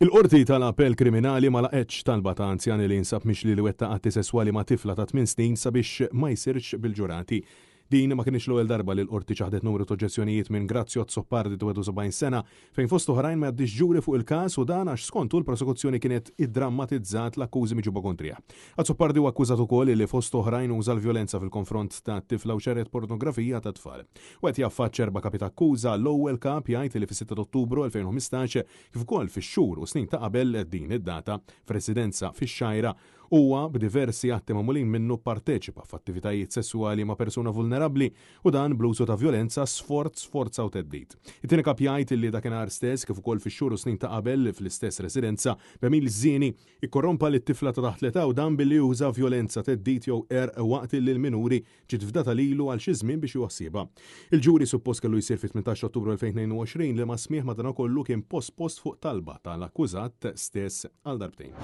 Il-Qorti tal-Appell Kriminali ma laqgħetx talba ta' anzjan li jinsab mixli li wettaq atti sesswali ma' tifla ta' tmien snin sabiex ma jsirx bil-ġurati. Din ma kinitx l-ewwel darba li l-Qorti ċaħdet numru ta' oġġezzjonijiet minn Grazio Azzopardi ta' 71 sena fejn fost oħrajn ma jgħaddix ġuri fuq il-każ u dan għax skontu l-prosekuzzjoni kienet iddrammatizzat l-akkużi miġjuba kontrih. Azzopardi huwa akkużat ukoll li fost oħrajn uża l-vjolenza fil-konfront ta' tifla u xerred pornografija tat-tfal. Huwa qed jaffaċċja erba' kapi ta' akkuża, l-ewwel kap jgħid li fis-6 ta' Ottubru 2015 kif ukoll fix-xhur u snin ta' qabel din id-data, f'residenza fix-Xgħajra, huwa, b'diversi atti magħmulin minnu, pparteċipa f'attivitajiet sesswali ma' persuna vulnerabbli u dan bl-użu ta' vjolenza, sforz, forza u theddid. It-tieni kap jgħid li dakinhar stess, kif ukoll fix-xhur u snin ta' qabel, fl-istess residenza, b'għemil żieni, ikkorrompa lit-tifla ta' taħt l-età u dan billi uża vjolenza, theddid jew qerq waqt li l-minuri ġiet fdata lilu għal xi żmien biex jieħu ħsiebha. Il-ġuri suppost kellu jsir fit-18 ta' Ottubru 2022 liema smigħ madankollu kien pospost fuq talba tal-akkużat stess għal darbtejn.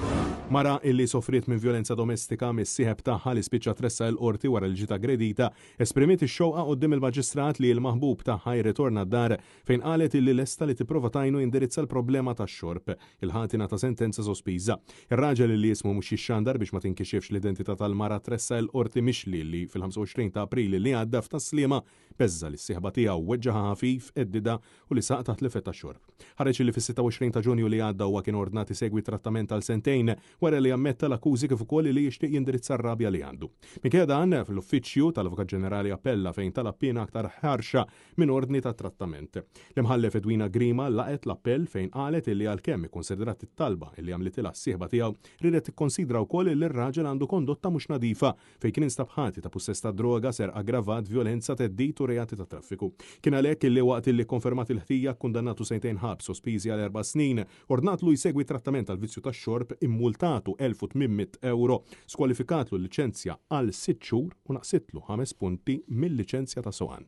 Mara illi sofriet minn vjolenza domestika mis-sieħeb tagħha li spiċċa tressaq il-Qorti wara li ġiet aggredita, esprimiet ix-xewqa quddiem il-Maġistrat li l-maħbub tagħha jirritorna d-dar fejn qalet illi lesta li tipprova tgħinu jindirizza l-problema tax-xorb. Il-ħati ngħata sentenza sospiża. Ir-raġel li ismu mhux jixxandar biex ma tinkixifx l-identità tal-mara tressaq il-Qorti mixli li fil-25 ta' April li għadda f'Tas-Sliema beżża' lis-sieħba tiegħu, weġġaha ħafif, għeddidha u li saq taħt l-effett tax-xorb. Ħareġ li fis-26 ta' Ġunju li għadda huwa kien ordnat isegwi trattament għal sentejn wara li ammetta l-akkużi kif ukoll li jixtieq jindirizza r-rabja li għandu. Minkejja dan, l-Uffiċċju tal-Avukat Ġenerali appella fejn talab piena aktar ħarxa minn ordni ta' trattament. L-Imħallef Edwina Grima laqgħet l-appell fejn qalet illi għalkemm ikkunsidrat it-talba illi għamlitilha s-sieħba tiegħu, riedet tikkonsidra wkoll illi r-raġel għandu kondotta mhux nadifa fejn kien instab ħati ta' pussess ta' droga, serq aggravat, vjolenza, theddid u reati tat-traffiku. Kien għalhekk illi waqt illi kkonfermat il-ħtija kkundannatu sentejn ħabs sospiżi għal erba' snin, ordnatlu jsegwi trattament għall-vizzju tax-xorb, immultatu 1,800 ewro, skwalifikatlu l-liċenzja għal sitt xhur u naqsitlu ħames punti mil-liċenzja ta' sewqan.